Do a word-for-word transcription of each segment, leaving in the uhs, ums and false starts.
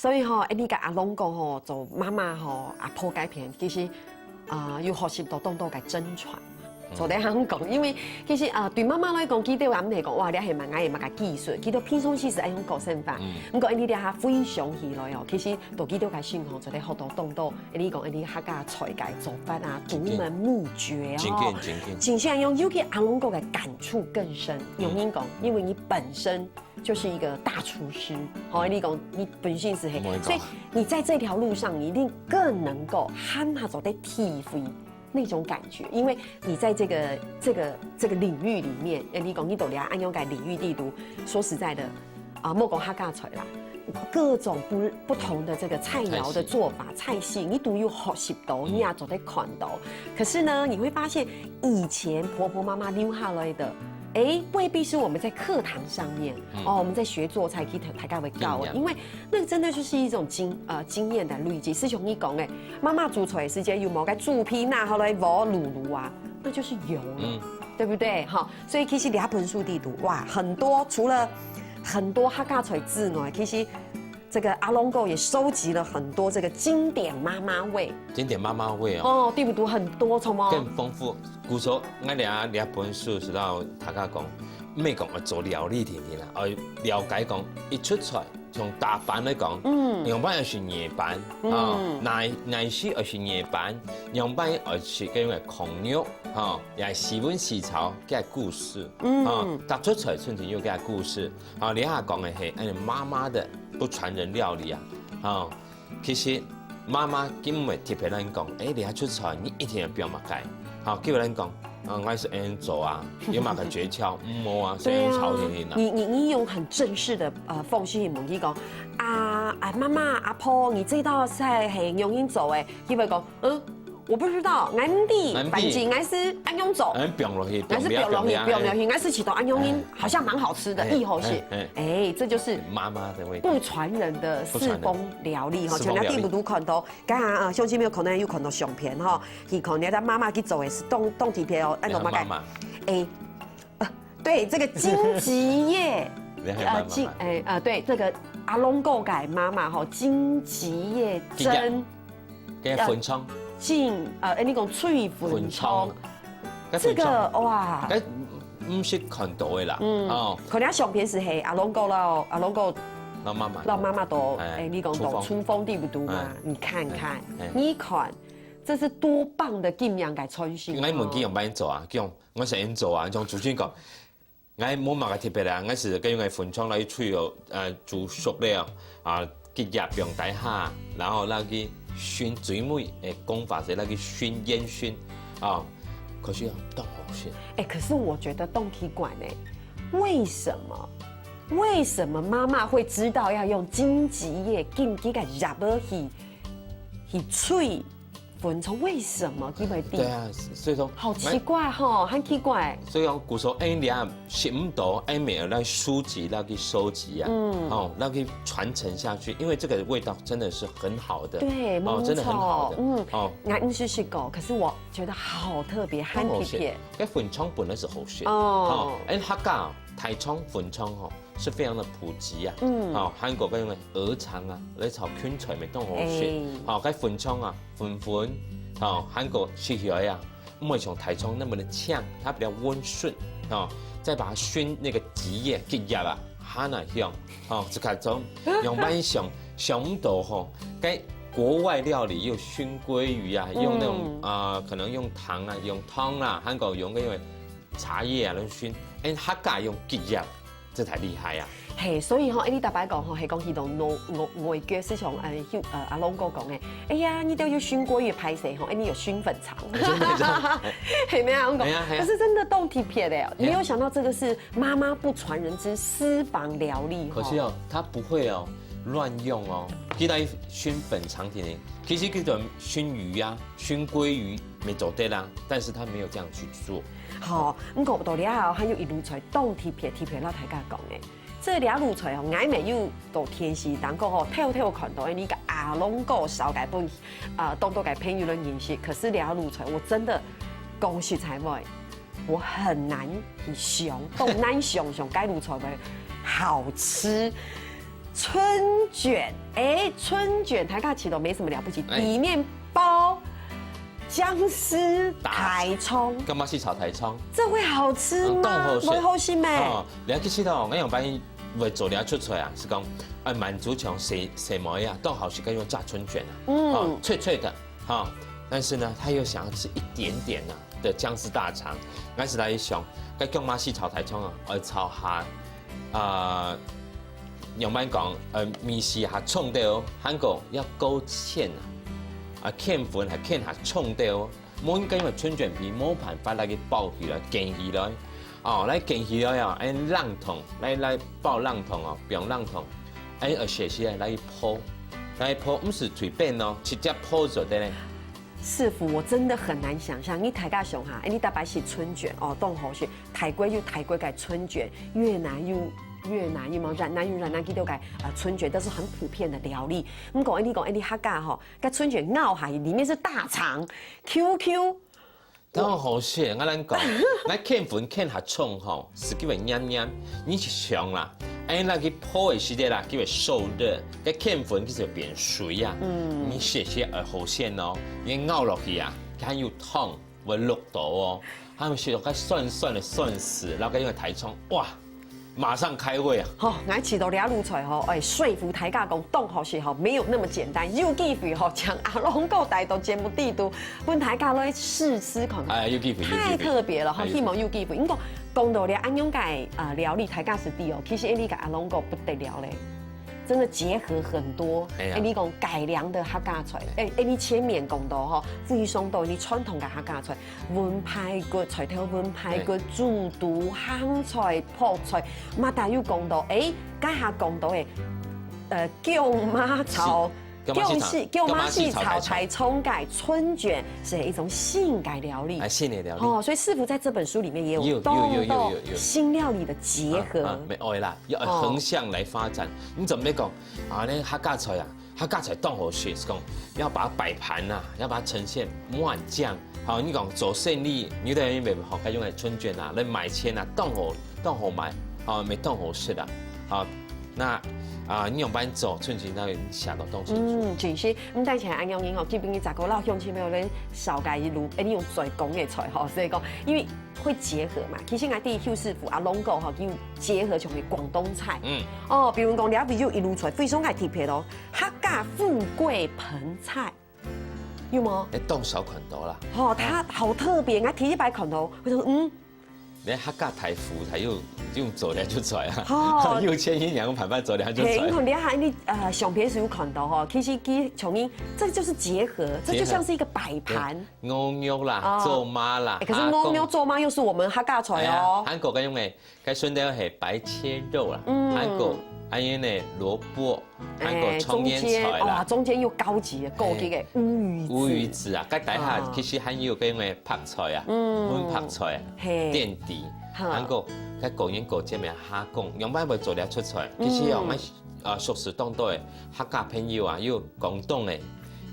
所以吼，恁呢个阿龍哥吼，做媽媽吼，阿婆該片，其實，啊，有學習到當多个真傳嘛。做得恁講，因為其實，啊，對媽媽來講，佢兜也毋係講，哇，這係麼个麼个技術，佢兜平常時係愛用過生活。毋過，恁呢這下回想起來哦，其實到佢兜个身上，做得學到當多，恁呢講，恁呢客家菜个做法啊，獨門秘訣哦。真緊，真緊。真正用，尤其阿龍哥个感觸更深。有人講，因為你本身 就是一個大廚師，吼，你講你本身係黑，所以你在這條路上，你一定更能夠還較做得體會那種感覺，因為你在這個這個這個領域裡面，誒，你講你到了恁樣个領域裡肚，說實在的，啊，莫講客家菜啦，各種不不同的這個菜餚的做法、菜系，你都有學習到，你也做得看到。可是呢，你會發現以前婆婆媽媽留下來的 誒，未必是我們在課堂上面，哦，我們在學做菜，其實大家會教的，因為那個真的就是一種經，呃，經驗的累積。就像你講个，媽媽煮菜个時間有無个豬皮拿下來烌滷滷啊，那就是油了，對不對？哈，所以其實這本書裡肚，哇，很多，除了很多客家菜之外，其實 這個阿龍哥也收集了很多這個經典媽媽味。經典媽媽味哦。哦，對不對？很多，著無？更豐富。故所，𠊎這這本書係摎大家講，毋係講愛做料理定定啦，愛了解講一出菜，從打扮來講，嗯，仰般愛食泥粄，嗯，啊，哪哪時愛食泥粄，仰般愛食該个炕肉，哈，也係四炆四炒个故事，嗯，啊，逐出菜春天有个故事， 好，這下講个係，哎，媽媽的不傳人料理啊。好，其實媽媽根本特別來講，哎，這下出菜你一定要放麼个。好，結果來講，啊，𠊎係恁樣做啊，有麼个訣竅？嗯，無啊，所以炒甜甜啊。你你你用很正式的呃方式去問佢講，啊啊，媽媽、阿婆，你這道菜係仰般做个？佢會講，嗯， 我不知道，𠊎毋知，反正𠊎係恁樣做，哎，放落去，𠊎係放落去，放落去，𠊎係試著恁樣，哎，好像蠻好吃的，哎，以後係，哎，哎，這就是媽媽的味道，不傳人的四方料理哈。四方料理。像你在裡肚看到，剛剛啊，鄉親朋友可能有看到相片哈，佢可能佢媽媽去做个係當當特別哦，恁樣麼个，哎，呃，對，這個金吉葉，呃，金，哎，呃，對，這個阿龍哥个媽媽哈，金吉葉蒸。 該粉腸。呃，你講脆粉腸。粉腸。該粉腸。這個，哇。該毋識看到个啦。嗯。哦。可能相片係係阿龍哥摎，阿龍哥摎媽媽。摎媽媽到，哎，哎，你講到廚房。廚房裡肚嘛，哎。你看看，哎，哎。你看，這是多棒的經驗个傳承哦。𠊎問佢仰般做啊，佢講，𠊎係恁樣做啊，像主持人講， 𠊎無麼个特別啦，𠊎係該用个粉腸來炊哦，呃，煮熟了，啊，結業放底下，然後那個燻，最尾个講法係那個燻，煙燻，啊，可是啊，當好食。哎，可是我覺得當奇怪呢，為什麼？為什麼媽媽會知道要用金桔葉，金桔个葉仔去，去炊 粉腸，為什麼佢會知？對啊，所以說，好奇怪吼，很奇怪。所以講，古時候，哎，你啊，食毋到，哎，沒有來收集，來去收集啊，嗯。哦，來去傳承下去，因為這個味道真的是很好的，對，哦，真的很好的，沒錯，嗯，哦。𠊎毋識食過，可是我覺得好特別，很特別。很好吃，該粉腸本來係好食，哦。哦，哎，客家大腸粉腸吼， 是非常的普及啊。嗯。哦，還過該種个鵝腸啊，來炒芹菜乜當好食。哎。哦，該粉腸啊，粉粉，哦，還過食起來啊，毋會像大腸那麼的嗆，它比較溫順。哦，再把它燻那個桔葉，桔葉啊，還很香。哦，這個種，仰般想，想毋到吼，該國外料理用燻鮭魚啊，用那種，嗯。啊，可能用糖啊，用糖啊，還過用那個茶葉啊來燻，哎，客家用桔葉。 這太厲害啊！嘿，所以吼，哎，你逐擺講吼，係講去到外，外，外國，係像，呃，像，呃，阿龍哥講个，哎呀，你兜有燻鮭魚，歹勢吼，哎，你有燻粉腸。哎，燻粉腸。係無啊？阿龍哥，哎呀，哎呀。可是真的當特別的，哎呀。沒有想到這個是媽媽不傳人之私房料理吼。可是哦，他不會哦，亂用哦。記得燻粉腸定定，其實叫做燻魚啊，燻鮭魚，乜做得啦，但是他沒有這樣去做。 好，毋過到這下還有一路菜當特別，特別摎大家講个。這這路菜哦，𠊎乜有到電視當中吼，偷偷看到，哎，你个阿龍哥紹介分，呃，當多个朋友來認識。可是這路菜我真的講實在話，我很難去想，當難想像該路菜會好吃。春捲，哎，春捲大家其實都沒什麼了不起，哎。裡面包薑絲大腸，薑嫲絲炒大腸，這會好吃嗎？嗯，當好食。會好食咩？哦，了解知道，我用白會做了出菜啊，是講，哎，滿足像細細妹啊，當好食，該用炸春捲啊，嗯。哦，脆脆的，哈、但是呢，他又想要吃一點點啊的薑絲大腸，但是來想，該薑嫲絲炒大腸啊，愛炒下，啊、用白講，呃，味緒還重要哦，還過要勾芡啊，啊，芡粉還芡還重要哦。無應該用春捲皮，無辦法來去包起來、捲起來，哦，來捲起來啊，哎，冷凍，來來包冷凍哦，放冷凍，哎，而且是來去泡，來泡，毋使隨便哦，直接泡就得咧。 師傅，我真的很難想像，你大家想哈，哎，你大擺食春捲哦，當好食，泰國有泰國个春捲，越南有越南，有無？越南有越南佢兜个呃春捲，都是很普遍的料理。毋過，哎，你講，哎，你客家吼，該春捲咬下去，裡面是大腸，Q Q。當好食，我來講，來芡粉芡下重吼，係叫佢黏黏，你去想啦，哎，那個泡的時節啦，叫佢受熱，該芡粉就變水啊，嗯。你食起來好鮮哦，你咬落去啊，佢還有湯，會落到哦，還有食到該酸酸的酸絲，然後該用个大腸，哇，馬上開胃啊！吼，𠊎試到這路菜吼，哎，說服大家講當好食吼，沒有那麼簡單，有機會吼，將阿龍哥帶到節目底肚，分大家來試吃看看。哎，有機會，有機會。太特別了吼，哎，有機會。希望有機會。毋過講到這恁樣个呃料理，大家係知哦，其實哎，你个阿龍哥不得了咧。 真的結合很多，哎呀。哎，你講改良的客家菜，哎。哎，哎，你前面講到吼，非常多你傳統个客家菜，炆排骨、菜頭炆排骨、對。豬肚、鹹菜、泡菜，嘛，大家有講到，哎，該下講到的，呃，薑嫲炒，是，薑嫲絲炒，薑絲，薑嫲絲炒大腸。薑絲，薑嫲絲炒大腸个春捲是一種新个料理。哎，新的料理。哦，所以師傅在這本書裡面也有，有，有，有，有，有，有。講到新料理的結合。啊，啊，沒，哦啦。 要橫向來發展。哦。你準備講啊，那客家菜啊，客家菜當好食，係講要把它擺盤啊，要把它呈現滿醬。好，你講做生理，有的人也好，該用來春捲啊，來賣錢啊，當好，當好賣，啊，也當好食啊。好，那啊，你用白做，春捲那有寫到東西。嗯，其實，毋單淨恁樣，你吼，基本你再過老鄉親朋友，恁紹介一路，哎，你用嘴講个菜吼，所以講，因為 會結合嘛。其實𠊎知邱師傅阿龍哥吼，佢有結合像係廣東菜。嗯。哦，比如講，這位有一路菜非常个特別哦，客家富貴盆菜，有無？哎，當少看到啦。吼，佢好特別，𠊎第一擺看到，𠊎就講，嗯。連客家大富才有用做了就出來啊，哦。有錢人也用盤盤做了就出來啊。嘿，你看這下你呃相片係有看到吼，其實佢像你，這就是結合，這就像是一個擺盤。結合。對。 鵝肉啦，哦。做嫲啦，哎，可是鵝肉做嫲又是我們客家菜哦。阿公，哎呀，還過該用个，該順帶係白切肉啦，嗯。還過還有呢蘿蔔，還過哎，蔥莧菜啦。中間，哇，中間又高級了，高級个，哎。烏魚子。烏魚子啊，該底下哦。其實還有該用个白菜啊，嗯。粉白菜啊，嘿。墊底，哈。還過該過年過節个蝦公，用白會做了出菜，其實哦，嗯。啊，熟食當多个客家朋友啊，有廣東个，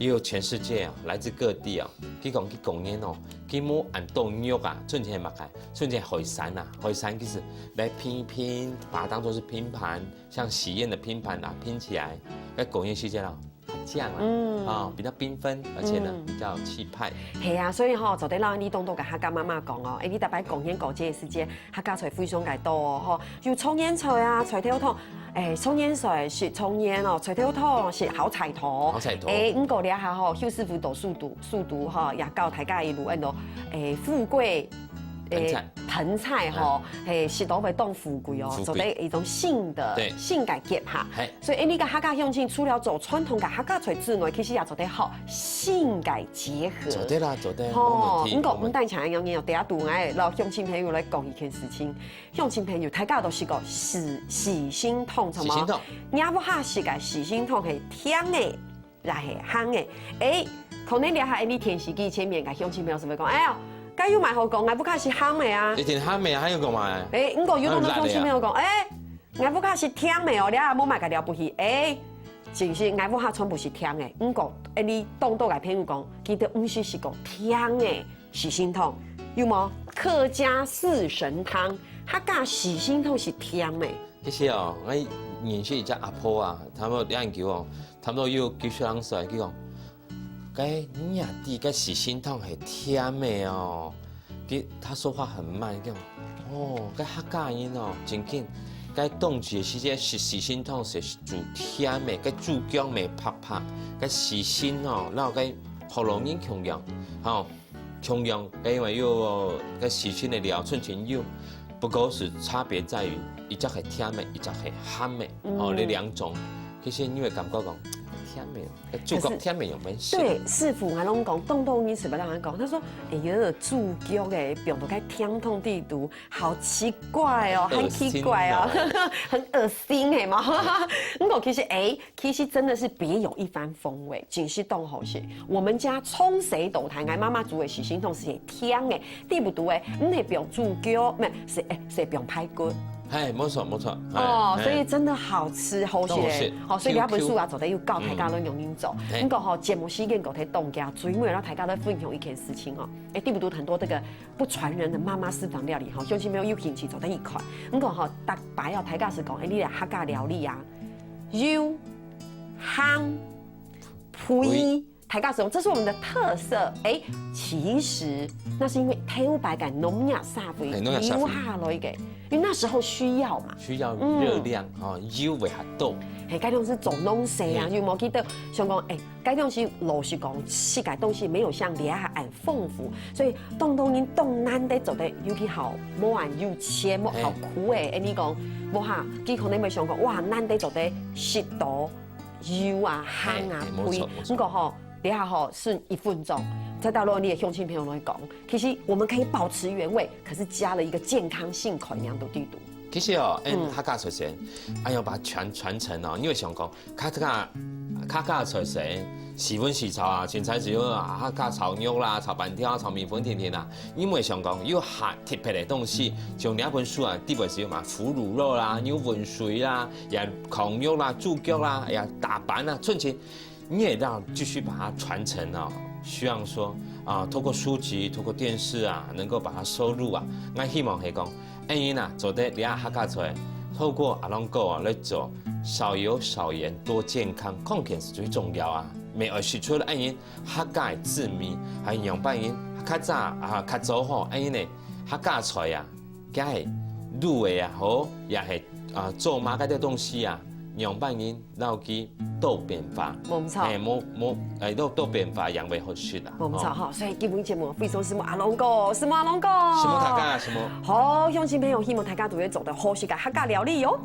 也有全世界啊，來自各地啊。佢講佢過年哦，佢無恁多肉啊，春節嘛開，春節海產啊，海產其實來拼一拼，把它當作是拼盤，像喜宴的拼盤啊，拼起來，在過年時間啊，很像啊，嗯。啊，比較繽紛，而且呢，嗯。比較氣派。係啊，所以吼，做得摎你當多个客家媽媽講哦，哎，你大擺過年過節个時間， 客家菜非常个多哦，吼，有蔥莧菜啊，菜頭湯，哎，蔥莧菜食蔥莧哦，菜頭湯食好菜頭。好菜頭。哎，毋過這下吼，邱師傅到速度，速度吼，也教大家一路恁多，哎，富貴，哎，盆菜。盆菜吼，嗯。嘿，食到會當富貴哦，富貴。做得一種新的，對。新个結合。嘿。 所以，哎，你个客家鄉親除了做傳統个客家菜之外，其實也做得學新个結合。做得啦，做得，吼，無問題，毋過，無問題。毋單淨恁樣哦，等下同𠊎摎鄉親朋友來講一件事情。鄉親朋友，大家都食過四，四神湯，著無？四神湯。若屋下食个四神湯係甜个，也係鹹个。哎，可能這下你電視機前面个鄉親朋友係會講，哎呀，該有麼个好講，𠊎屋下食鹹个啊。一定鹹个，還有講麼个？哎，毋過有當多鄉親朋友講，哎， 𠊎屋下食甜个哦，這也無麼个了不起。哎，其實𠊎屋下全部食甜个，毋過，哎，你當多个朋友講，佢兜毋識食過甜个四神湯，有無？客家四神湯，客家四神湯係甜个。其實哦，𠊎認識一隻阿婆啊，差不多兩久哦，差不多有九十零歲，佢講，該你也知該四神湯係甜个哦。佢，他說話很慢，佢講，哦，該客家人哦，真緊，該冬至个時節食四神湯係煮甜个，該豬腳乜白白，該四神哦，然後該學老人共樣，吼。 共樣，因為有个四神个料，春情有，不過係差別在於，一隻係甜个，一隻係鹹个，哦，嗯。這兩種，其實你會感覺講，甜个，哎，豬腳甜个有乜食？對，師傅還攏講，當多人是不讓他講，他說，哎，有點豬腳个，放到該甜湯底肚，好奇怪哦，很奇怪哦，很噁心哦。很噁心，係嗎？不過其實，哎， 其實真的是別有一番風味，真係當好食。我們家從細到大，𠊎媽媽煮个四神湯係甜个，底肚肚个，毋係放豬腳，毋係，係，係放排骨。係，無錯，無錯。哦，係，所以真的好吃，好食。當好食。好，所以這本書啊，Q Q。做得有教大家來用心做。嗯。係。毋過吼，節目時間過忒當遽，最尾讓大家來分享一件事情哦。哎，底肚肚很多這個不傳人的媽媽私房料理吼，鄉親朋友有興趣做得去看。毋過吼，逐擺哦，大家係講，哎，你來客家料理啊， 油、鹹、肥，大家使用，這是我們的特色。哎，其實那是因為頭擺个農業社會，哎，農業社會。留下來个，因為那時候需要嘛。需要熱量，嗯。哦，油會較多。嘿，該種係做農事啊，嗯。有無記得？想講，哎，該種係老實講，食个東西沒有像這下恁豐富，所以當多人當難得做得，尤其好無恁有錢，無好苦誒，哎。恁呢講，無哈，佢可能會想講，哇，難得做得食到 油啊、鹹啊、哎，哎，無錯，肥。無錯。毋過吼，這下吼，剩一分鐘，再到落你的鄉親朋友來講，其實我們可以保持原味，可是加了一個健康性考量到底肚。其實哦，嗯。𫣆客家出身，哎喲，把傳，傳承哦，因為想講，客家，客家出身，四炆四炒啊，青菜煮啊，客家炒肉啦，炒粄條啊，炒米粉，天天啊，因為想講，有較特別个東西，像這本書啊，底背係有嘛，腐乳肉啦，牛汶水啦， 也炕肉啦、豬腳啦，也大粄啊，春節，你也要繼續把它傳承哦。希望說啊，透過書籍、透過電視啊，能夠把它收錄啊。𠊎希望係講，恁樣啊，做得這客家菜，透過阿龍哥啊來做，少油少鹽多健康，康健係最重要啊。乜愛食出恁樣客家个滋味，還有仰般人較早啊，較早吼，恁樣呢，客家菜啊， 該係滷个也好，也係，啊，做麼个个東西啊，仰般人摎佢多變化。無錯。哎，無，無，哎，多，多變化，樣會好食啦。無錯吼，吼。所以今晡日節目非常承蒙阿龍哥，承蒙阿龍哥。承蒙大家，承蒙。好，鄉親朋友，希望大家都會做得好食个客家料理喲。